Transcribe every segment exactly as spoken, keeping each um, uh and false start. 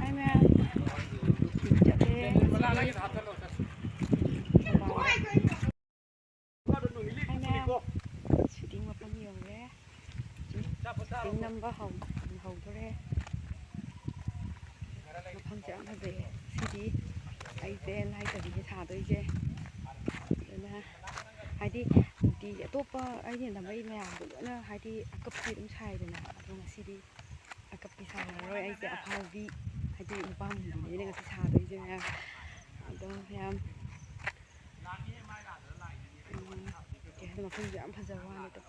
Hi, ma'am. Shooting ꯆꯠꯂꯦ ꯉꯁꯤꯗꯤ꯫ ꯃꯃꯥꯡꯗ꯫ Hi, ma'am. Shooting ꯃꯐꯝ ꯌꯧꯔꯦ꯫ Shooting ꯅꯝꯕ ꯍꯧ-, ꯍꯧꯗꯣꯔꯦ꯫ ꯃꯐꯝꯁꯦ ꯌꯥꯝ ꯐꯖꯩꯌꯦ꯫ ꯁꯤꯗꯤ ꯑꯩꯁꯦ ꯂꯥꯏ ꯆꯕꯤꯅꯦ ꯁꯥꯗꯣꯏꯁꯦ꯫ ꯑꯗꯨꯅ ꯍꯥꯏꯗꯤ ꯅꯨꯡꯇꯤꯒꯤ ꯑꯇꯣꯞꯄ ꯑꯩꯅ ꯅꯝꯃꯛꯏ ꯃꯌꯥꯝꯗꯣ ꯂꯣꯏꯅ ꯍꯥꯏꯗꯤ ꯑꯀꯞꯄꯤ ꯑꯗꯨꯝ ꯁꯥꯏꯗꯅ꯫ ꯑꯗꯣ ꯉꯁꯤꯗꯤ ꯑꯀꯞꯄꯤ ꯁꯥꯔꯔꯣꯏ꯫ ꯑꯩꯁꯦ ꯑꯐꯥꯎꯕꯤ, ꯍꯥꯏꯗꯤ ꯅꯨꯄꯥ ꯃꯌꯨꯝꯗꯨꯅꯦ ꯑꯩꯅ ꯉꯁꯤ ꯁꯥꯗꯣꯏꯁꯦ ꯃꯌꯥꯝ꯫ ꯑꯗꯣ ꯃꯌꯥꯝ, ꯎꯝ, ꯀꯩ ꯍꯥꯏꯅꯤ, ꯃꯐꯝꯁꯦ ꯌꯥꯝ ꯐꯖꯕ ꯋꯥꯅꯤꯗ꯫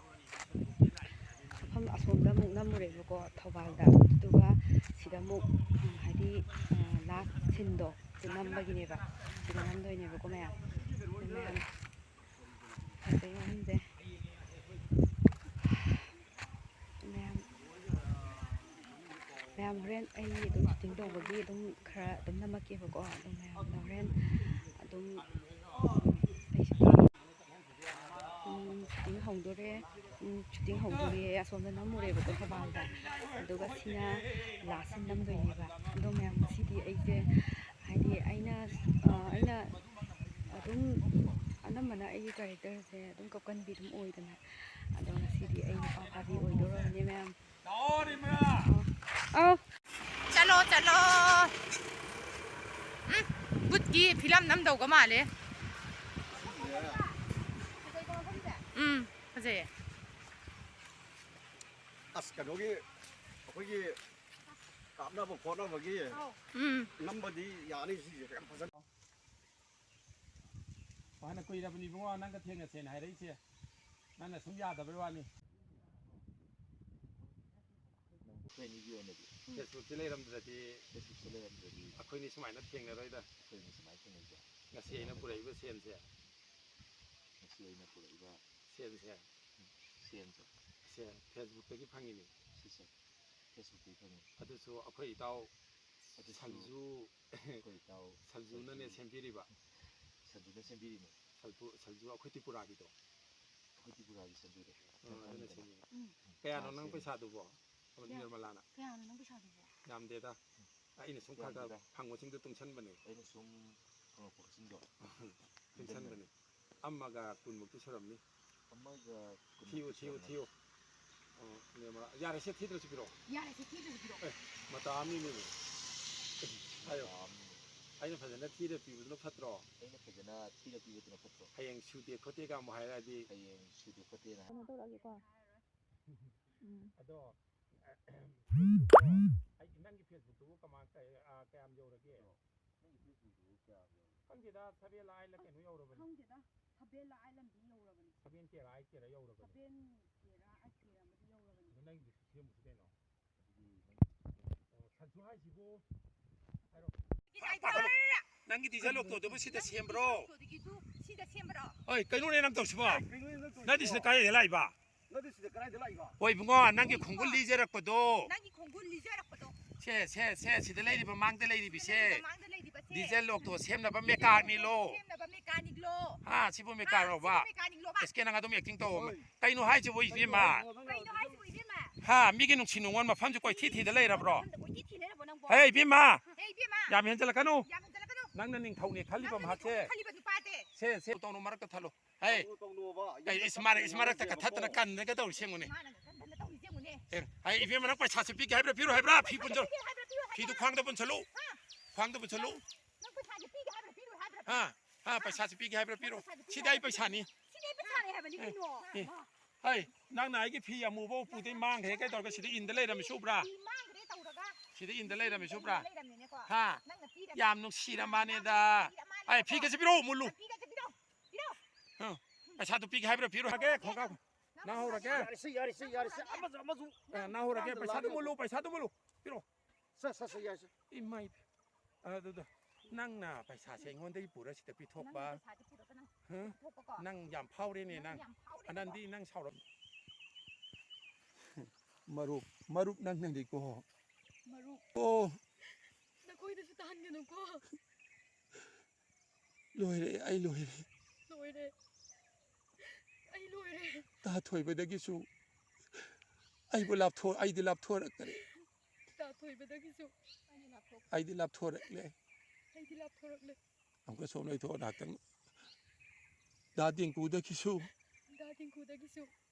ꯃꯐꯝ ꯑꯁꯣꯝꯗ ꯑꯃꯨꯛ ꯅꯝꯃꯨꯔꯦꯕꯀꯣ, ꯊꯧꯕꯥꯜꯗ꯫ ꯑꯗꯨꯒ ꯁꯤꯗ ꯑꯃꯨꯛ, ꯎꯝ, ꯍꯥꯏꯗꯤ, ꯑ, last scene ꯗꯣ ꯁꯤ ꯅꯝꯕꯒꯤꯅꯦꯕ꯫ ꯁꯤꯗ ꯅꯝꯗꯣꯏꯅꯦꯕꯀꯣ ꯃꯌꯥꯝ꯫ ꯑꯗꯨ ꯃꯌꯥꯝ ꯐꯖꯩ ꯃꯐꯝꯁꯦ꯫ ꯃꯌꯥꯝ, ꯃꯌꯥꯝ ꯍꯣꯔꯦꯟ ꯑꯩ ꯑꯗꯨꯝ shooting ꯇꯧꯕꯒꯤ ꯑꯗꯨꯝ ꯈꯔ ꯑꯗꯨꯝ ꯅꯝꯃꯛꯀꯦꯕꯀꯣ꯫ ꯑꯗꯣ ꯃꯌꯥꯝꯅ ꯍꯣꯔꯦꯟ ꯑꯗꯨꯝ, ꯎꯝ, ꯑꯩꯁꯨ, ꯎꯝ, shooting ꯍꯧꯗꯣꯔꯦ꯫ ꯎꯝ, shooting ꯍꯧꯗꯣꯔꯦ꯫ ꯑꯁꯣꯝꯗ ꯅꯝꯃꯨꯔꯦꯕꯀꯣ ꯊꯧꯕꯥꯜꯗ꯫ ꯑꯗꯨꯒ ꯁꯤꯅ last scene ꯅꯝꯗꯣꯏꯅꯦꯕ꯫ ꯑꯗꯣ ꯃꯌꯥꯝ ꯉꯁꯤꯗꯤ ꯑꯩꯁꯦ ꯍꯥꯏꯗꯤ ꯑꯩꯅ, ꯑ, ꯑꯩꯅ ꯑꯗꯨꯝ ꯑꯅꯝꯕꯅ ꯑꯩꯒꯤ character ꯁꯦ ꯑꯗꯨꯝ ꯀꯞꯀꯟꯕꯤ ꯑꯗꯨꯝ ꯑꯣꯏꯗꯅ꯫ ꯑꯗꯣ ꯉꯁꯤꯗꯤ ꯑꯩ ꯅꯨꯄꯥ ꯐꯥꯕꯤ ꯑꯣꯏꯗꯣꯔꯕꯅꯦ ꯃꯌꯥꯝ꯫ ꯑꯧ꯫ ꯆꯠꯂꯣ, ꯆꯠꯂꯣ꯫ ꯎꯝ, ꯚꯨꯠꯀꯤ film ꯅꯝꯗꯧꯒ ꯃꯥꯜꯂꯦ꯫ ꯎꯝ, ꯐꯖꯩꯌꯦ꯫ ꯑꯁ, ꯀꯩꯅꯣꯒꯤ, ꯑꯩꯈꯣꯏꯒꯤ ꯀꯥꯞꯅꯕ ꯈꯣꯠꯅꯕꯒꯤ ꯎꯝ꯫ ꯅꯝꯕꯗꯤ ꯌꯥꯅꯤ ꯁꯤꯁꯦ ꯌꯥꯝ ꯐꯖꯅ꯫ ꯐꯅ ꯀꯨꯏꯔꯕꯅꯤ ꯏꯕꯨꯡꯉꯣ, ꯅꯪꯒ ꯊꯦꯡꯅꯁꯦꯅ ꯍꯥꯏꯔꯛꯏꯁꯦ꯫ ꯅꯪꯅ ꯁꯨꯝ ꯌꯥꯗꯕꯩ ꯋꯥꯅꯤ꯫ ꯑꯩꯈꯣꯏ ꯑꯅꯤꯒꯤ ꯑꯣꯏꯅꯗꯤ꯫ Facebook ꯇ ꯂꯩꯔꯝꯗ꯭ꯔꯗꯤ꯫ Facebook ꯇ ꯂꯩꯔꯝꯗ꯭ꯔꯗꯤ꯫ ꯑꯩꯈꯣꯏꯅꯤ ꯁꯨꯃꯥꯏꯅ ꯊꯦꯡꯅꯔꯣꯏꯗ꯫ ꯑꯩꯈꯣꯏꯅꯤ ꯁꯨꯃꯥꯏꯅ ꯊꯦꯡꯅꯩꯁꯦ꯫ ꯉꯁꯤ ꯑꯩꯅ ꯄꯨꯔꯛꯏꯕ ꯁꯦꯟꯁꯦ꯫ ꯉꯁꯤ ꯑꯩꯅ ꯄꯨꯔꯛꯏꯕ ꯁꯦꯟꯁꯦ꯫ ꯁꯦꯟꯁꯦ꯫ ꯁꯦ, Facebook ꯇꯒꯤ ꯐꯪꯉꯤꯅꯤ꯫ ꯁꯤꯁꯦ꯫ Facebook ꯇꯒꯤ ꯐꯪꯉꯤ꯫ ꯑꯗꯨꯁꯨ ꯑꯩꯈꯣꯏ ꯏꯇꯥꯎ ꯑꯗꯨꯁꯨ ꯁꯟꯖꯨ, ꯑꯩꯈꯣꯏ ꯏꯇꯥꯎ ꯁꯟꯖꯨꯅꯅꯦ ꯁꯟꯖꯨ꯫ ꯁꯦꯝꯕꯤꯔꯤꯕ꯫ ꯁꯟꯖꯨꯅ ꯁꯦꯝꯕꯤꯔꯤꯅꯦ꯫ ꯁꯟꯖꯨ, ꯁꯟꯖꯨ ꯑꯩꯈꯣꯏ ꯇ꯭ꯔꯤꯄꯨꯔꯥꯒꯤꯗꯣ꯫ ꯑꯩꯈꯣꯏ ꯇ꯭ꯔꯤꯄꯨꯔꯥꯒꯤ ꯁꯟꯖꯨꯗꯣ꯫ ꯑ, ꯑꯗꯨꯅ ꯁꯦꯝꯕꯤꯕ꯫ ꯎꯝ꯫ ꯀꯌꯥꯅꯣ ꯅꯪ ꯄꯩꯁꯥꯗꯨꯕꯣ? ꯀꯌꯥ-, ꯅꯤꯔꯃꯂꯥꯅ꯫ ꯀꯌꯥꯅꯣ ꯅꯪ ꯄꯩꯁꯥꯗꯨꯕꯣ? ꯌꯥꯝꯗꯦꯗ꯫ ꯑꯩꯅ ꯁꯨꯝ ꯈꯔ ꯈꯔ ꯌꯥꯝꯗꯦꯗ꯫ ꯐꯪꯕꯁꯤꯡꯗꯣ ꯇꯨꯡꯁꯟꯕꯅꯦ꯫ ꯑꯩꯅ ꯁꯨꯝ ꯐꯪꯉꯛꯄꯁꯤꯡꯗꯣ ꯇꯨꯡꯁꯟꯕꯅꯦ꯫ ꯑꯃꯒ ꯀꯨꯟꯃꯨꯛꯇꯤ ꯁꯨꯔꯝꯅꯤ꯫ ꯑꯃꯒ ꯀꯨꯟꯃꯨꯛꯇꯤ ꯊꯤꯌꯨ, ꯊꯤꯌꯨ, ꯁꯨꯔꯝꯃꯅꯤ꯫ ꯊꯤꯌꯨ꯫ ꯑꯣ, ꯅꯦ, ꯃꯔꯥ-, ꯌꯥꯔꯦꯁꯦ, ꯊꯤꯗ꯭ꯔꯁꯨ ꯄꯤꯔꯛꯑꯣ꯫ ꯌꯥꯔꯦꯁꯦ, ꯊꯤꯗ꯭ꯔꯁꯨ ꯄꯤꯔꯛꯑꯣ꯫ ꯑꯦ, ꯃꯇꯥ ꯑꯃꯅꯤꯅꯦ꯫ ꯑꯦ, ꯍꯥꯏꯌꯣ꯫ ꯃꯇꯥ ꯑꯃꯅꯤ꯫ ꯑꯩꯅ ꯐꯖꯅ ꯊꯤꯔ ꯄꯤꯕꯗꯨꯅ ꯐꯠꯇ꯭ꯔꯣ? ꯑꯩꯅ ꯐꯖꯅ ꯊꯤꯔ ꯄꯤꯕꯗꯨꯅ ꯐꯠꯇ꯭ꯔꯣ? ꯍꯌꯦꯡ ꯁꯨꯗꯦ ꯈꯣꯠꯇꯦꯒ ꯑꯃꯨꯛ ꯍꯥꯏꯔꯛꯑꯗꯤ꯫ ꯍꯌꯦꯡ ꯁꯨꯗꯦ ꯈꯣꯠꯇꯦꯅ ꯀꯩꯅꯣ ꯇꯧꯔꯛꯑꯒꯦꯀꯣ꯫ ꯎꯝ꯫ ꯑꯗꯣ, ꯑꯩ, ꯅꯪꯒꯤ Facebook-ꯇꯨꯕꯨ ꯀꯃꯥꯏ-, ꯀꯩ-, ꯑ, ꯀꯌꯥꯝ ꯌꯧꯔꯒꯦ? ꯅꯪꯒꯤ Facebook-ꯇꯨꯕꯨ ꯀꯌꯥꯝ ꯌꯧꯔꯒꯦ? ꯈꯪꯗꯦꯗ, seven ꯂꯥꯏ ꯂ ꯀꯩꯅꯣ ꯌꯧꯔꯕꯅꯤ꯫ ꯈꯪꯗꯦꯗ, seven ꯂ eight ꯂ ꯑꯃꯗꯤ ꯌꯧꯔꯕꯅꯤ꯫ Seven K ꯔ eight K ꯔ ꯌꯧꯔꯕꯅꯤ꯫ Seven K ꯔ eight K ꯔ ꯑꯃꯗꯤ ꯌꯧꯔꯕꯅꯤ꯫ ꯑꯗꯣ ꯅꯪꯒꯤꯗꯨꯁꯨ ꯁꯦꯝꯃꯨꯁꯤ ꯀꯩꯅꯣ꯫ ꯑꯗꯨꯗꯤ ꯅꯪꯒꯤꯗꯨꯁꯨ ꯁꯦꯝꯃꯨꯁꯤ꯫ ꯑꯣ, ꯁꯟꯖꯨ ꯍꯥꯏꯁꯤꯕꯨ? ꯍꯥꯏꯔꯣ꯫ ꯄꯥꯈꯠꯂꯨ꯫ ꯅꯪꯒꯤ diesel ꯑꯣꯛꯇꯣꯗꯨꯕꯨ ꯁꯤꯗ ꯅꯪꯒꯤ ꯁꯦꯝꯕ꯭ꯔꯣ? ꯑꯣꯛꯇꯣꯗꯨꯒꯤꯗꯨ ꯁꯤꯗ ꯁꯦꯝꯕ꯭ꯔꯣ? ꯍꯣꯏ, ꯀꯩꯅꯣꯅꯦ ꯅꯪ ꯇꯧꯁꯤꯕꯣ? ꯀꯩꯅꯣꯅꯦ ꯅꯪ ꯇꯧꯁꯤꯕꯣ? ꯅꯪꯗꯤ ꯁꯤꯗ ꯀꯥꯏꯗꯩ ꯂꯥꯛꯏꯕ? ꯅꯪꯗꯤ ꯁꯤꯗ ꯀꯗꯥꯏꯗ ꯂꯥꯛꯏꯕ? ꯍꯣꯏ, ꯏꯕꯨꯡꯉꯣ, ꯅꯪꯒꯤ ꯈꯣꯡꯒꯨꯜ ꯂꯤꯖꯔꯛꯄꯗꯣ꯫ ꯅꯪꯒꯤ ꯈꯣꯡꯒꯨꯜ ꯂꯤꯖꯔꯛꯄꯗꯣ꯫ ꯁꯦ, ꯁꯦ, ꯁꯦ, ꯁꯤꯗ ꯂꯩꯔꯤꯕ, ꯃꯥꯡꯗ ꯂꯩꯔꯤꯕꯤꯁꯦ꯫ ꯁꯤꯗ ꯂꯩꯔꯤꯕ, ꯃꯥꯡꯗ ꯂꯩꯔꯤꯕꯁꯦ꯫ Diesel ꯑꯣꯛꯇꯣ ꯁꯦꯝꯅꯕ mechanicꯂꯣ꯫ Diesel ꯑꯣꯛꯇꯣ ꯁꯦꯝꯅꯕ mechanicꯂꯣ꯫ ꯍꯥ, ꯁꯤꯕꯨ ꯍꯥ, mechanicꯔꯣꯕ? ꯁꯤꯕꯨ mechanicꯂꯣꯕ? ꯑꯦꯁ ꯀꯦ, ꯅꯪ ꯑꯗꯨꯝ acting ꯇꯧ꯫ ꯍꯣꯏ꯫ ꯀꯩꯅꯣ ꯍꯥꯏꯁꯤꯕꯣ, ꯏꯕꯦꯝꯃ? ꯀꯩꯅꯣ ꯍꯥꯏꯁꯤꯕꯣ, ꯏꯕꯦꯝꯃ? ꯍꯥ, ꯃꯤꯒꯤ ꯅꯨꯡꯁꯤ ꯅꯨꯡꯉꯣꯟ ꯃꯐꯝꯁꯦ ꯀꯣꯏꯊꯤ ꯊꯤꯗ ꯂꯩꯔꯕ꯭ꯔꯣ? ꯃꯐꯝꯗ ꯀꯣꯏꯊꯤ ꯊꯤ ꯂꯩꯔꯕꯣ ꯅꯪꯕꯣ? ꯍꯦ, ꯏꯕꯦꯝꯃ! ꯍꯦ, ꯏꯕꯦꯝꯃ! ꯌꯥꯝ ꯍꯦꯟꯖꯜꯂꯛꯀꯅꯨ꯫ ꯌꯥꯝ ꯍꯦꯟꯖꯜꯂꯛꯀꯅꯨ꯫ ꯅꯪꯅ ꯅꯤꯡꯊꯧꯅꯦ ꯈꯜꯂꯤꯕ ꯅꯪꯅ ꯃꯍꯥꯛꯁꯦ꯫ ꯅꯤꯡꯊꯧꯅꯦ ꯈꯜꯂꯤꯕ ꯅꯨꯄꯥꯁꯦ꯫ ꯁꯦ, ꯁꯦ, ꯇꯧꯅꯨ, ꯃꯔꯛꯇ ꯊꯜꯂꯣ꯫ ꯍꯦ, ꯇꯧꯅꯨ, ꯇꯧꯅꯨꯕ꯫ ꯀꯩ, ꯌꯨꯝꯗ ꯏꯁ, ꯃꯥꯅ, ꯏꯁ, ꯃꯔꯛꯇ ꯆꯠꯈ꯭ꯔꯕꯅꯦꯕꯀꯣ꯫ ꯀꯊꯠꯇꯅ ꯀꯟꯗꯒ ꯇꯧꯔꯤ, ꯁꯦꯡꯉꯨꯅꯦ꯫ ꯃꯥꯅ ꯀꯟꯗꯅ ꯇꯧꯔꯤ, ꯁꯦꯡꯉꯨꯅꯦ꯫ ꯑꯦ, ꯍꯥꯏ, ꯏꯕꯦꯝꯃ, ꯅꯪ ꯄꯩꯁꯥꯁꯦ ꯄꯤꯒꯦ ꯍꯥꯏꯕ꯭ꯔꯥ, ꯄꯤꯔꯣꯏ ꯍꯥꯏꯕ꯭ꯔꯥ? ꯐꯤ ꯄꯨꯟꯖꯜꯂꯨ꯫ ꯄꯤꯒꯦ ꯍꯥꯏꯕ꯭ꯔꯥ, ꯄꯤꯔꯣꯏ ꯍꯥꯏꯕ꯭ꯔꯥ? ꯐꯤꯗꯨ ꯈ꯭ꯋꯥꯡꯗ ꯄꯨꯟꯁꯜꯂꯨ꯫ ꯍꯥ? ꯈ꯭ꯋꯥꯡꯗ ꯄꯨꯟꯁꯜꯂꯨ꯫ ꯅꯪ ꯄꯩꯁꯥꯁꯦ ꯄꯤꯒꯦ ꯍꯥꯏꯕ꯭ꯔꯥ, ꯄꯤꯔꯣꯏ ꯍꯥꯏꯕ꯭ꯔꯥ? ꯍꯥ? ꯍꯥ, ꯄꯩꯁꯥꯁꯦ ꯄꯤꯒꯦ ꯍꯥꯏꯕ꯭ꯔꯥ, ꯅꯪ ꯄꯤꯔꯣꯏ? ꯄꯩꯁꯥꯁꯦ ꯄꯤꯒꯦ ꯁꯤꯗꯤ ꯑꯩ ꯍꯥꯏꯕ꯭ꯔꯥ, ꯄꯩꯁꯥꯅꯤ꯫ ꯄꯤꯔꯣꯏ? ꯁꯤꯗꯤ ꯑꯩ ꯄꯩꯁꯥꯅꯤ ꯍꯥꯏꯕꯅꯤ ꯑꯦ, ꯀꯩꯅꯣ꯫ ꯑꯦ, ꯍꯥ? ꯍꯩ, ꯅꯪꯅ ꯑꯩꯒꯤ ꯐꯤ ꯑꯃꯨꯕ ꯎꯄꯨꯗꯩ ꯃꯥꯡꯈ꯭ꯔꯦ ꯀꯩ ꯇꯧꯔꯒ ꯁꯤꯗ ꯏꯟꯗ ꯂꯩꯔꯝꯃꯤꯁꯨ ꯎꯕ꯭ꯔꯥ? ꯐꯤ ꯃꯥꯡꯈ꯭ꯔꯦ ꯇꯧꯔꯒ ꯁꯤꯗ ꯏꯟꯗ ꯂꯩꯔꯝꯃꯤꯁꯨ ꯎꯕ꯭ꯔꯥ? ꯏꯟꯗ ꯂꯩꯔꯝꯃꯤꯅꯦꯀꯣ꯫ ꯍꯥ? ꯅꯪꯅ ꯄꯤꯔꯒ ꯌꯥꯝ ꯅꯨꯡꯁꯤꯔ ꯃꯥꯅꯦꯗ꯫ ꯌꯥꯝ ꯅꯨꯡꯁꯤꯔ ꯃꯥꯅꯦꯗꯀꯣ꯫ ꯑꯩ ꯐꯤꯒꯁꯦ ꯄꯤꯔꯛꯑꯣ, ꯃꯨꯜꯂꯨ꯫ ꯐꯤꯒꯁꯦ ꯄꯤꯔꯛꯑꯣ, ꯄꯤꯔꯛꯑꯣ꯫ ꯑ, ꯄꯩꯁꯥꯗꯨ ꯄꯤꯒꯦ ꯍꯥꯏꯕ꯭ꯔꯥ ꯄꯤꯔꯣꯏ? ꯍꯥꯏꯒꯦ, ꯈꯣꯡꯒ꯭ꯔꯥꯎ꯫ ꯅꯪ ꯍꯧꯔꯒꯦ꯫ ꯌꯥꯔꯦꯁꯦ, ꯌꯥꯔꯦꯁꯦ, ꯌꯥꯔꯦꯁꯦ꯫ ꯑꯃꯁꯨ, ꯑꯃꯁꯨ꯫ ꯑ, ꯅꯪ ꯍꯧꯔꯒꯦ꯫ ꯄꯩꯁꯥꯗꯨ ꯃꯨꯜꯂꯨ, ꯄꯩꯁꯥꯗꯨ ꯃꯨꯜꯂꯨ꯫ ꯄꯤꯔꯛꯑꯣ꯫ ꯁꯦ, ꯁꯦ, ꯁꯦ, ꯌꯥꯔꯦꯁꯦ꯫ ꯏꯃꯥꯏ, ꯑꯗꯨꯗ ꯅꯪꯅ ꯄꯩꯁꯥꯁꯦ ꯑꯩꯉꯣꯟꯗꯒꯤ ꯄꯨꯔ ꯁꯤꯗ ꯄꯤꯊꯣꯛꯄ꯫ ꯅꯪꯒꯤ ꯄꯩꯁꯥꯗꯤ ꯄꯨꯔꯒ ꯅꯪ ꯍꯥ? ꯄꯤꯊꯣꯛꯄꯀꯣ꯫ ꯅꯪ ꯌꯥꯝ ꯐꯥꯎꯔꯦꯅꯦ ꯅꯪ ꯅꯪ꯫ ꯌꯥꯝ ꯐꯥꯎꯔꯦꯅꯦꯀꯣ꯫ ꯑꯅꯟꯗꯤ ꯅꯪ ꯁꯥꯎꯔꯝ-, ꯃꯔꯨꯞ, ꯃꯔꯨꯞ ꯅꯪꯅꯅꯤꯀꯣ꯫ ꯃꯔꯨꯞ꯫ ꯑꯣ꯫ ꯅꯈꯣꯏꯗꯁꯨ ꯇꯥꯍꯟꯒꯅꯨꯀꯣ꯫ ꯂꯣꯏꯔꯦ, ꯑꯩ ꯂꯣꯏꯔꯦ꯫ ꯂꯣꯏꯔꯦ꯫ ꯑꯩ ꯂꯣꯏꯔꯦ꯫ ꯇꯥ ꯊꯣꯏꯕꯗꯒꯤꯁꯨ ꯑꯩꯕꯨ ꯂꯥꯞꯊꯣꯛ-, ꯑꯩꯗꯤ ꯂꯥꯞꯊꯣꯔꯛꯇ꯭ꯔꯦ꯫ ꯇꯥ ꯑꯣꯏꯕꯗꯒꯤꯁꯨ ꯑꯩꯗꯤ ꯂꯥꯞꯊꯣꯔꯛꯂꯦ꯫ ꯑꯩꯗꯤ ꯂꯥꯞꯊꯣꯔꯛꯂꯦ꯫ ꯑꯃꯨꯛꯀ ꯁꯣꯝ ꯂꯩꯊꯣꯛꯑꯣ ꯉꯥꯏꯍꯥꯛꯇꯪ꯫ ꯗꯥ ꯇꯤꯡꯀꯨꯗꯒꯤꯁꯨ꯫ ꯗꯥ ꯇꯤꯡꯀꯨꯗꯒꯤꯁꯨ꯫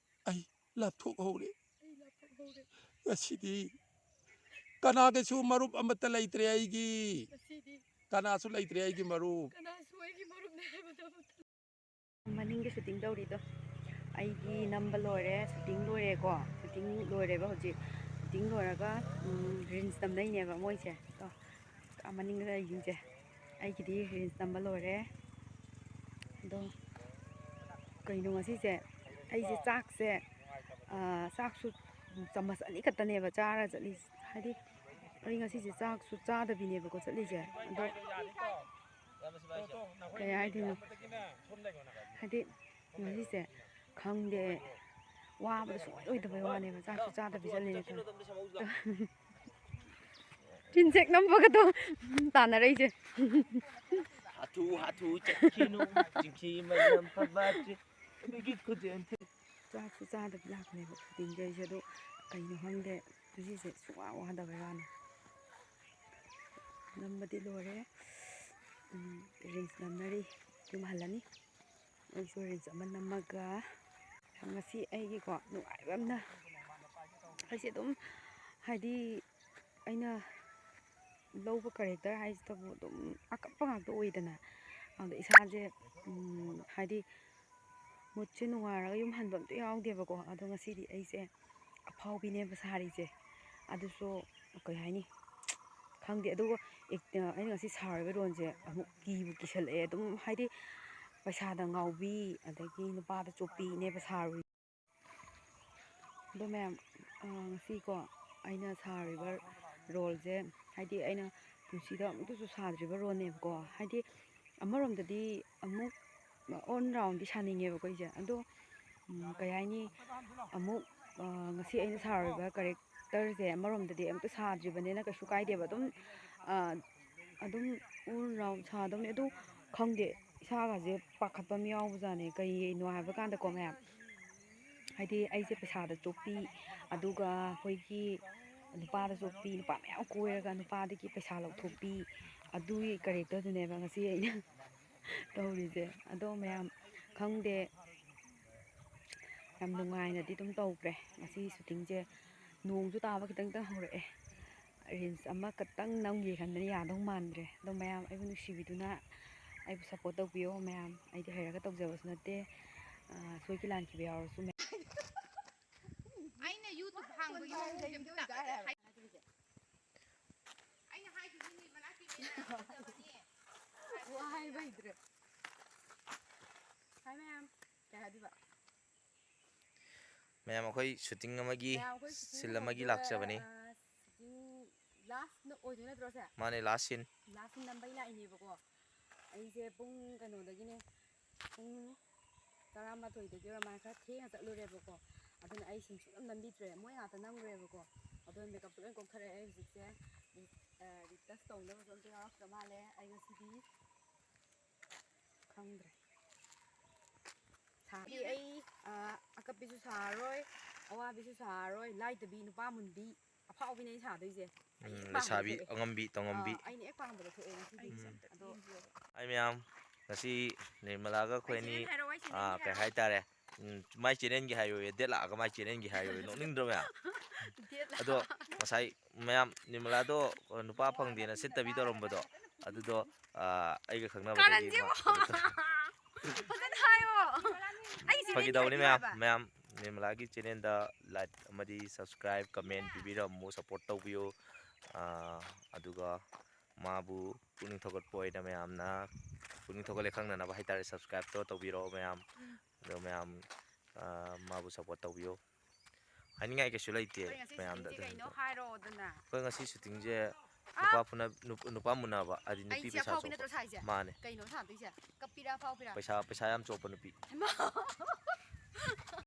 ꯑꯩ ꯂꯥꯞꯊꯣꯛꯍꯧꯔꯦ꯫ ꯑꯩ ꯂꯥꯞꯊꯣꯛꯍꯧꯔꯦ꯫ ꯉꯁꯤꯗꯤ ꯀꯅꯥꯒꯤꯁꯨ ꯃꯔꯨꯞ ꯑꯃꯠꯇ ꯂꯩꯇ꯭ꯔꯦ ꯑꯩꯒꯤ꯫ ꯉꯁꯤꯗꯤ ꯀꯅꯥꯁꯨ ꯂꯩꯇ꯭ꯔꯦ ꯑꯩꯒꯤ ꯃꯔꯨꯞ꯫ ꯀꯅꯥꯁꯨ ꯑꯩꯒꯤ ꯃꯔꯨꯞꯅꯦ ꯍꯥꯏꯕꯗꯣ ꯑꯃꯠꯇ ꯃꯅꯤꯡꯒꯤ ꯁꯨꯇꯤꯡ ꯇꯧꯔꯤꯗꯣ ꯑꯩꯒꯤ ꯅꯝꯕ ꯂꯣꯏꯔꯦ, ꯁꯨꯇꯤꯡ ꯂꯣꯏꯔꯦꯀꯣ, ꯁꯨꯇꯤꯡ ꯂꯣꯏꯔꯦꯕ ꯍꯧꯖꯤꯛ꯫ ꯁꯨꯇꯤꯡ ꯂꯣꯏꯔꯒ, ꯎꯝ, ꯔꯤꯜꯁ ꯅꯝꯅꯩꯅꯦꯕ ꯃꯣꯏꯁꯦ꯫ ꯇꯣ, ꯑꯥ ꯃꯅꯤꯡꯗ ꯂꯩꯁꯤꯡꯁꯦ꯫ ꯑꯩꯒꯤꯗꯤ ꯔꯤꯜꯁ ꯅꯝꯕ ꯂꯣꯏꯔꯦ꯫ ꯑꯗꯣ ꯀꯩꯅꯣ ꯉꯁꯤꯁꯦ ꯑꯩꯁꯦ ꯆꯥꯛꯁꯦ, ꯑꯥ, ꯆꯥꯛꯁꯨ ꯆꯥꯃꯁ ꯑꯅꯤ ꯈꯛꯇꯅꯦꯕ ꯆꯥꯔ ꯆꯠꯂꯤꯁꯦ꯫ ꯍꯥꯏꯗꯤ ꯑꯩ ꯉꯁꯤꯁꯦ ꯆꯥꯛꯁꯨ ꯆꯥꯗꯕꯤꯅꯦꯕꯀꯣ ꯆꯠꯂꯤꯁꯦ꯫ ꯑꯗꯣ ꯀꯩ ꯍꯥꯏꯗꯣꯏꯅꯣ? ꯍꯥꯏꯗꯤ ꯉꯁꯤꯁꯦ ꯈꯪꯗꯦ, ꯋꯥꯕꯗ ꯁꯨꯡꯑꯣꯏ ꯑꯣꯏꯗꯕꯩ ꯋꯥꯅꯦꯕ, ꯆꯥꯛꯁꯨ ꯆꯥꯗꯕꯤ ꯆꯠꯂꯤꯅꯦ꯫ ꯆꯤꯟꯁꯦꯛ ꯅꯝꯕꯒꯗꯣ ꯇꯥꯟꯅꯔꯛꯏꯁꯦ꯫ ꯍꯥꯊꯨ ꯍꯥꯊꯨ ꯆꯠꯈꯤꯅꯨ, ꯆꯤꯡꯈꯤ ꯃꯌꯥꯝ ꯐꯕꯥꯠꯇ꯭ꯔꯤ꯫ ꯅꯨꯃꯤꯠꯀꯤ ꯈꯨꯗꯦꯟ ꯊꯤ-, ꯆꯥꯛꯁꯨ ꯆꯥꯗꯕꯤ ꯂꯥꯛꯄꯅꯦꯕ ꯁꯨꯇꯤꯡꯁꯦ ꯑꯩꯁꯦ꯫ ꯑꯗꯣ ꯀꯩꯅꯣ ꯈꯪꯗꯦ, ꯉꯁꯤꯁꯦ ꯁꯨꯡꯋꯥ ꯋꯥꯗꯕꯩ ꯋꯥꯅꯤ꯫ ꯅꯝꯕꯗꯤ ꯂꯣꯏꯔꯦ꯫ ꯎꯝ, ꯔꯤꯜꯁ ꯅꯝꯅꯔꯤ꯫ ꯌꯨꯝ ꯍꯜꯂꯅꯤ꯫ ꯑꯩꯁꯨ ꯔꯤꯜꯁ ꯑꯃ ꯅꯝꯃꯒ ꯉꯁꯤ ꯑꯩꯒꯤꯀꯣ ꯅꯨꯡꯉꯥꯏꯕ ꯑꯃꯅ ꯑꯩꯁꯦ ꯑꯗꯨꯝ ꯍꯥꯏꯗꯤ ꯑꯩꯅ ꯂꯧꯕ ꯀꯦꯔꯦꯛꯇꯔ ꯍꯥꯏꯁꯤꯗꯕꯨ ꯑꯗꯨꯝ ꯑꯀꯞꯄ ꯉꯥꯛꯇ ꯑꯣꯏꯗꯅ꯫ ꯑꯗꯨꯗ ꯏꯁꯥꯁꯦ, ꯎꯝ, ꯍꯥꯏꯗꯤ ꯃꯨꯠꯁꯦ ꯅꯨꯡꯉꯥꯏꯔꯒ ꯌꯨꯝ ꯍꯟꯕ ꯑꯝꯇ ꯌꯥꯎꯗꯦꯕꯀꯣ꯫ ꯑꯗꯣ ꯉꯁꯤꯗꯤ ꯑꯩꯁꯦ ꯑꯐꯥꯎꯕꯤꯅꯦꯕ ꯁꯥꯔꯤꯁꯦ꯫ ꯑꯗꯨꯁꯨ ꯀꯩ ꯍꯥꯏꯅꯤ, ꯈꯪꯗꯦ꯫ ꯑꯗꯨꯒ ꯑꯦꯛ-, ꯑꯩꯅ ꯉꯁꯤ ꯁꯥꯔꯤꯕ ꯔꯣꯜꯁꯦ ꯑꯃꯨꯛ ꯀꯤꯕꯨ ꯀꯤꯁꯜꯂꯛꯑꯦ꯫ ꯑꯗꯨꯝ ꯍꯥꯏꯗꯤ ꯄꯩꯁꯥꯗ ꯉꯥꯎꯕꯤ ꯑꯗꯒꯤ ꯅꯨꯄꯥꯗ ꯆꯣꯞꯄꯤꯅꯦꯕ ꯁꯥꯔꯨꯔꯤ꯫ ꯑꯗꯣ ꯃꯌꯥꯝ, ꯑ, ꯉꯁꯤꯀꯣ ꯑꯩꯅ ꯁꯥꯔꯤꯕ ꯔꯣꯜꯁꯦ ꯍꯥꯏꯗꯤ ꯑꯩꯅ ꯄꯨꯟꯁꯤꯗ ꯑꯃꯨꯛꯇꯁꯨ ꯁꯥꯗ꯭ꯔꯤꯕ ꯔꯣꯜꯅꯦꯕꯀꯣ꯫ ꯍꯥꯏꯗꯤ ꯑꯃꯔꯣꯝꯗꯗꯤ ꯑꯃꯨꯛ ꯑꯣꯟ ꯔꯥꯎꯟꯗꯤ ꯁꯥꯅꯤꯡꯉꯦꯕꯀꯣ ꯑꯩꯁꯦ꯫ ꯑꯗꯣ, ꯎꯝ, ꯀꯩ ꯍꯥꯏꯅꯤ, ꯑꯃꯨꯛ, ꯑ, ꯉꯁꯤ ꯑꯩꯅ ꯁꯥꯔꯤꯕ ꯀꯦꯔꯦꯛꯇꯔꯁꯦ ꯑꯃꯔꯣꯝꯗꯗꯤ ꯑꯝꯇ ꯁꯥꯗ꯭ꯔꯤꯕꯅꯤꯅ ꯀꯩꯁꯨ ꯀꯥꯏꯗꯦꯕ꯫ ꯑꯗꯨꯝ, ꯑ, ꯑꯗꯨꯝ ꯑꯣꯟ ꯔꯥꯎꯟ ꯁꯥꯗꯧꯅꯤ꯫ ꯑꯗꯨ ꯈꯪꯗꯦ, ꯏꯁꯥꯒꯁꯦ ꯄꯥꯈꯠꯄ ꯑꯃ ꯌꯥꯎꯕꯖꯥꯠꯅꯦ꯫ ꯀꯩꯅꯣ ꯍꯥꯏꯕ ꯀꯥꯟꯗꯀꯣ ꯃꯌꯥꯝ, ꯍꯥꯏꯗꯤ ꯑꯩꯁꯦ ꯄꯩꯁꯥꯗ ꯆꯣꯞꯄꯤ, ꯑꯗꯨꯒ ꯑꯩꯈꯣꯏꯒꯤ ꯅꯨꯄꯥꯗ ꯆꯣꯞꯄꯤ, ꯅꯨꯄꯥ ꯃꯌꯥꯝ ꯀꯣꯏꯔꯒ ꯅꯨꯄꯥꯗꯒꯤ ꯄꯩꯁꯥ ꯂꯧꯊꯣꯛꯄꯤ, ꯑꯗꯨꯒꯤ ꯀꯦꯔꯦꯛꯇꯔꯗꯨꯅꯦꯕ ꯉꯁꯤ ꯑꯩꯅ ꯇꯧꯔꯤꯁꯦ꯫ ꯑꯗꯣ ꯃꯌꯥꯝ, ꯈꯪꯗꯦ, ꯌꯥꯝ ꯅꯨꯡꯉꯥꯏꯅꯗꯤ ꯑꯗꯨꯝ ꯇꯧꯈ꯭ꯔꯦ ꯉꯁꯤ ꯁꯨꯇꯤꯡꯁꯦ꯫ ꯅꯣꯡꯁꯨ ꯇꯥꯕ ꯈꯤꯇꯪꯇ ꯍꯧꯔꯛꯑꯦ꯫ ꯔꯤꯜꯁ ꯑꯃꯈꯛꯇꯪ ꯅꯝꯒꯦ ꯈꯟꯕꯅ ꯌꯥꯗꯧ ꯃꯥꯟꯗ꯭ꯔꯦ꯫ ꯑꯗꯣ ꯃꯌꯥꯝ ꯑꯩꯕꯨ ꯅꯨꯡꯁꯤꯕꯤꯗꯨꯅ ꯑꯩꯕꯨ ꯁꯞꯄꯣꯔꯠ ꯇꯧꯕꯤꯌꯣ ꯃꯌꯥꯝ꯫ ꯑꯩꯗꯤ ꯍꯩꯔꯒ ꯇꯧꯖꯕꯁꯨ ꯅꯠꯇꯦ꯫ ꯑ, ꯁꯣꯏꯈꯤ ꯂꯥꯟꯈꯤꯕ ꯌꯥꯎꯔꯁꯨ ꯃꯌꯥꯝ꯫ ꯑꯩꯅ YouTube ꯍꯥꯡꯕꯒꯤ ꯃꯑꯣꯡꯁꯦ ꯑꯝꯇ ꯇꯥꯛꯑꯣ꯫ ꯑꯩꯅ ꯍꯥꯏꯈꯤꯕꯅꯤ ꯃꯅꯥꯛꯀꯤ ꯃꯤꯅ ꯐꯖꯕꯅꯤ꯫ ꯋꯥ ꯍꯥꯏꯕ ꯍꯩꯇ꯭ꯔꯦ꯫ ꯍꯥꯏ ꯃꯌꯥꯝ꯫ ꯀꯩ ꯍꯥꯏꯗꯣꯏꯕ? ꯃꯌꯥꯝ, ꯑꯩꯈꯣꯏ ꯁꯨꯇꯤꯡ ꯑꯃꯒꯤ, ꯃꯌꯥꯝ, ꯑꯩꯈꯣꯏ ꯁꯨꯇꯤꯡ ꯁꯤꯜ ꯑꯃꯒꯤ ꯍꯧꯕꯗ, ꯂꯥꯛꯆꯕꯅꯤ꯫ ꯑ, ꯁꯨꯇꯤꯡ ꯂꯥꯁ ꯑꯣꯏꯗꯣꯏ ꯅꯠꯇ꯭ꯔꯣ ꯁꯦ? ꯃꯥꯅꯦ, ꯂꯥꯁ ꯁꯤꯟ꯫ ꯂꯥꯁ ꯁꯤꯟ ꯅꯝꯕꯩ ꯂꯥꯛꯏꯅꯦꯕꯀꯣ꯫ ꯑꯩꯁꯦ ꯄꯨꯡ ꯀꯩꯅꯣꯗꯒꯤꯅꯦ, ꯄꯨꯡ ꯇꯔꯥꯃꯥꯊꯣꯏꯗꯒꯤ ꯑꯣꯏꯔ ꯃꯥꯜꯂꯦ, ꯈꯔ ꯊꯦꯡꯅ ꯆꯠꯂꯨꯔꯦꯕꯀꯣ꯫ ꯑꯗꯨꯅ ꯑꯩ ꯁꯤꯟ ꯁꯨꯡꯅꯝ ꯅꯝꯕꯤꯗ꯭ꯔꯦ, ꯃꯣꯏ ꯉꯥꯛꯇ ꯅꯝꯈ꯭ꯔꯦꯕꯀꯣ꯫ ꯑꯗꯣ ꯃꯦꯀꯞꯁꯨ ꯂꯣꯏ ꯀꯣꯛꯊꯔꯛꯑꯦ ꯍꯧꯖꯤꯛꯁꯦ꯫ ꯔꯤ-, ꯑ, ꯔꯤꯇꯁ ꯇꯧꯅꯕꯁꯨ ꯑꯝꯇ ꯌꯥꯎꯔꯛꯇ꯭ꯔ ꯃꯥꯜꯂꯦ ꯑꯩ ꯉꯁꯤꯗꯤ꯫ ꯈꯪꯗ꯭ꯔꯦ꯫ ꯁꯥꯕꯤ ꯑꯩ, ꯑ, ꯑꯀꯞꯄꯤꯁꯨ ꯁꯥꯔꯔꯣꯏ, ꯑꯋꯥꯕꯤꯁꯨ ꯁꯥꯔꯔꯣꯏ, ꯂꯥꯏꯇꯕꯤ, ꯅꯨꯄꯥ ꯃꯨꯟꯕꯤ, ꯑꯐꯥꯎꯕꯤꯅꯦ ꯑꯩ ꯁꯥꯗꯣꯏꯁꯦ꯫ ꯑꯩ ꯎꯝ, ꯍꯦꯛ ꯄꯥꯝꯕꯗ ꯂꯩꯁꯥꯕꯤ ꯊꯣꯛꯑꯦ꯫ ꯑꯉꯝꯕꯤ ꯇꯧꯉꯝꯕꯤ꯫ ꯑꯥ, ꯑꯩꯅ ꯍꯦꯛ ꯄꯥꯝꯕꯗ ꯊꯣꯛꯑꯦ ꯉꯁꯤꯗꯤ꯫ ꯑꯗꯣ ꯍꯥꯏ ꯃꯌꯥꯝ, ꯉꯁꯤ ꯅꯤꯔꯃꯂꯥꯒ ꯑꯩꯈꯣꯏ ꯑꯅꯤ, ꯆꯦꯅꯦꯜ ꯍꯥꯏꯔꯣ, ꯑꯩ ꯆꯦꯅꯦꯜ ꯑꯥ, ꯀꯩ ꯍꯥꯏꯔꯣ꯫ ꯍꯥꯏꯇꯥꯔꯦ, ꯎꯝ, ꯃꯥꯏ ꯆꯦꯅꯦꯜꯒꯤ ꯍꯥꯏꯌꯣꯌꯦ, ꯗꯦꯠ ꯂꯥꯛꯑꯒ ꯃꯥꯏ ꯆꯦꯅꯦꯜꯒꯤ ꯍꯥꯏꯌꯣꯌꯦ, ꯅꯣꯛꯅꯤꯡꯗ꯭ꯔꯣ ꯃꯌꯥꯝ? ꯗꯦꯠ ꯑꯗꯣ ꯉꯁꯥꯏ ꯃꯌꯥꯝ, ꯅꯤꯔꯃꯂꯥꯗꯣ ꯅꯨꯄꯥ ꯐꯪꯗꯦꯅ ꯁꯤꯠꯇꯕꯤ ꯇꯧꯔꯝꯕꯗꯣ, ꯑꯗꯨꯗꯣ, ꯑꯥ, ꯑꯩꯒ ꯈꯪꯅꯕꯗꯒꯤ ꯀꯥꯔꯟꯁꯦ ꯃꯥ ꯌꯦꯡꯉꯣ꯫ ꯐꯖꯅ ꯍꯥꯏꯌꯣ꯫ ꯑꯩ ꯆꯦꯅꯦꯜꯒꯤ ꯐꯥꯒꯤ ꯇꯧꯕꯅꯤ ꯍꯥꯏꯕꯤꯌꯨ ꯃꯌꯥꯝ, ꯍꯥꯏꯕ꯫ ꯃꯌꯥꯝ, ꯅꯤꯔꯃꯂꯥꯒꯤ ꯆꯦꯅꯦꯜꯗ ꯂꯥꯏꯛ ꯑꯃꯗꯤ ꯁꯕꯁꯀ꯭ꯔꯥꯏꯕ, ꯀꯃꯦꯟ ꯄꯤꯕꯤꯔꯝꯃꯨ, ꯁꯞꯄꯣꯔꯠ ꯇꯧꯕꯤꯌꯨ꯫ ꯑꯥ, ꯑꯗꯨꯒ ꯃꯥꯕꯨ ꯄꯨꯛꯅꯤꯡ ꯊꯧꯒꯠꯄ ꯑꯣꯏꯅ ꯃꯌꯥꯝꯅ ꯄꯨꯛꯅꯤꯡ ꯊꯧꯒꯠꯂꯦ ꯈꯪꯅꯅꯕ ꯍꯥꯏꯇꯥꯔꯦ, ꯁꯕꯁꯀ꯭ꯔꯥꯏꯕꯇꯣ ꯇꯧꯕꯤꯔꯛꯑꯣ ꯃꯌꯥꯝ꯫ ꯑꯗꯣ ꯃꯌꯥꯝ, ꯑꯥ, ꯃꯥꯕꯨ ꯁꯞꯄꯣꯔꯠ ꯇꯧꯕꯤꯌꯨ꯫ ꯍꯥꯏꯅꯤꯡꯉꯥꯏ ꯀꯩꯁꯨ ꯂꯩꯇꯦ ꯑꯩꯈꯣꯏ ꯉꯁꯤ ꯃꯌꯥꯝꯗ ꯁꯨꯇꯤꯡꯁꯦ ꯑꯗꯨ ꯀꯩꯅꯣ ꯍꯦꯛꯇ꯫ ꯍꯥꯏꯔꯣꯗꯅ꯫ ꯑꯩꯈꯣꯏ ꯉꯁꯤ ꯁꯨꯇꯤꯡꯁꯦ ꯑꯥ! ꯅꯨꯄꯥ ꯐꯨꯅ-, ꯅꯨꯞ-, ꯅꯨꯄꯥ ꯃꯨꯟꯅꯕ, ꯍꯥꯏꯗꯤ ꯅꯨꯄꯤ ꯑꯩꯁꯦ ꯄꯩꯁꯥ ꯑꯐꯥꯎꯕꯤ ꯆꯣꯞꯄ꯫ ꯅꯠꯇ꯭ꯔꯣ ꯁꯥꯏꯁꯦ? ꯃꯥꯅꯦ꯫ ꯀꯩꯅꯣ ꯁꯥꯗꯣꯏꯁꯦ? ꯀꯞꯄꯤꯔꯥ ꯑꯐꯥꯎꯕꯤꯔꯥ? ꯄꯩꯁꯥ, ꯄꯩꯁꯥ ꯌꯥꯝ ꯆꯣꯞꯄ ꯅꯨꯄꯤ꯫ ꯍꯩꯃꯥ!